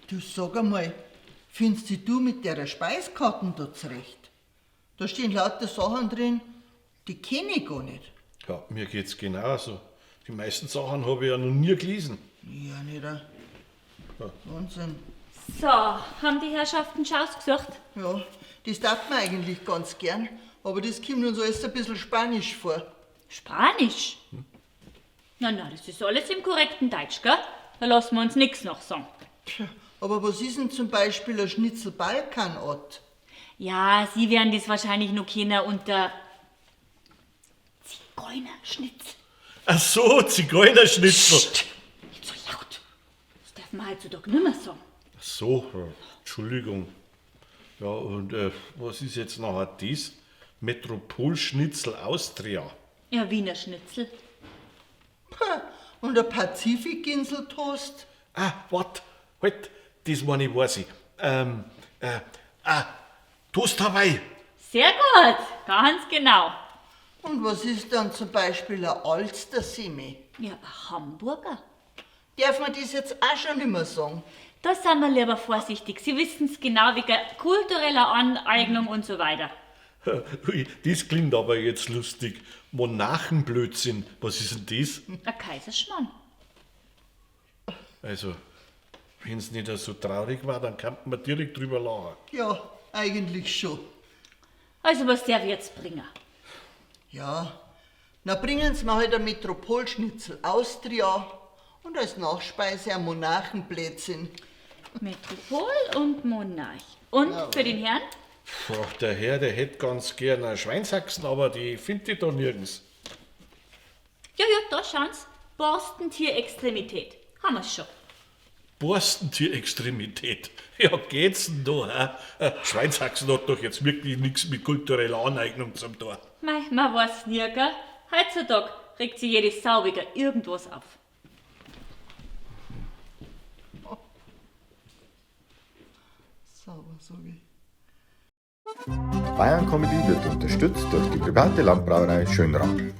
Du sag einmal, findest dich du mit der Speiskarten da zurecht? Da stehen lauter Sachen drin, die kenn ich gar nicht. Ja, mir geht's genauso. Die meisten Sachen habe ich ja noch nie gelesen. Ja, nicht auch. Wahnsinn. So, haben die Herrschaften schon ausgesucht? Ja, das darf man eigentlich ganz gern, aber das kommt uns alles ein bisschen spanisch vor. Spanisch? Na, na, das ist alles im korrekten Deutsch, gell? Da lassen wir uns nix noch sagen. Tja, aber was ist denn zum Beispiel ein Schnitzel Balkanort? Ja, Sie werden das wahrscheinlich noch kennen unter Zigeunerschnitzel. Ach so, Zigeunerschnitzel. Nicht so laut. Das darf man heutzutage nimmer sagen. Ach so, ja, Entschuldigung. Ja, und was ist jetzt nachher das? Metropolschnitzel Austria. Ja, Wiener Schnitzel. Pah, und ein Pazifikinseltoast? Ah, wart, halt, das meine ich, weiß ich. Äh, ah, Toast Hawaii. Sehr gut, ganz genau. Und was ist dann zum Beispiel ein Alster-Semi? Ja, ein Hamburger. Darf man das jetzt auch schon nimmer sagen? Da sind wir lieber vorsichtig. Sie wissen's genau, wegen kultureller Aneignung und so weiter. Ui, das klingt aber jetzt lustig. Monarchenblödsinn, was ist denn das? Ein Kaiserschmarrn. Also, wenn's nicht so traurig war, dann könnte man direkt drüber lachen. Ja, eigentlich schon. Also, was darf ich jetzt bringen? Ja, na bringen Sie mir halt ein Metropolschnitzel Austria und als Nachspeise ein Monarchenblödsinn. Metropol und Monarch. Und für den Herrn? Puh, der Herr, der hätte ganz gern eine Schweinshaxen, aber die finde ich da nirgends. Ja, ja, da schauen's. Borstentierextremität. Haben wir's schon. Borstentierextremität. Ja, geht's denn da? Hä? Schweinshaxen hat doch jetzt wirklich nichts mit kultureller Aneignung zum tun. Mei, man weiß nie, gell? Heutzutage regt sich jede Sau wegen irgendwas auf. Sauber, sag ich. Bayern Comedy wird unterstützt durch die private Landbrauerei Schönram.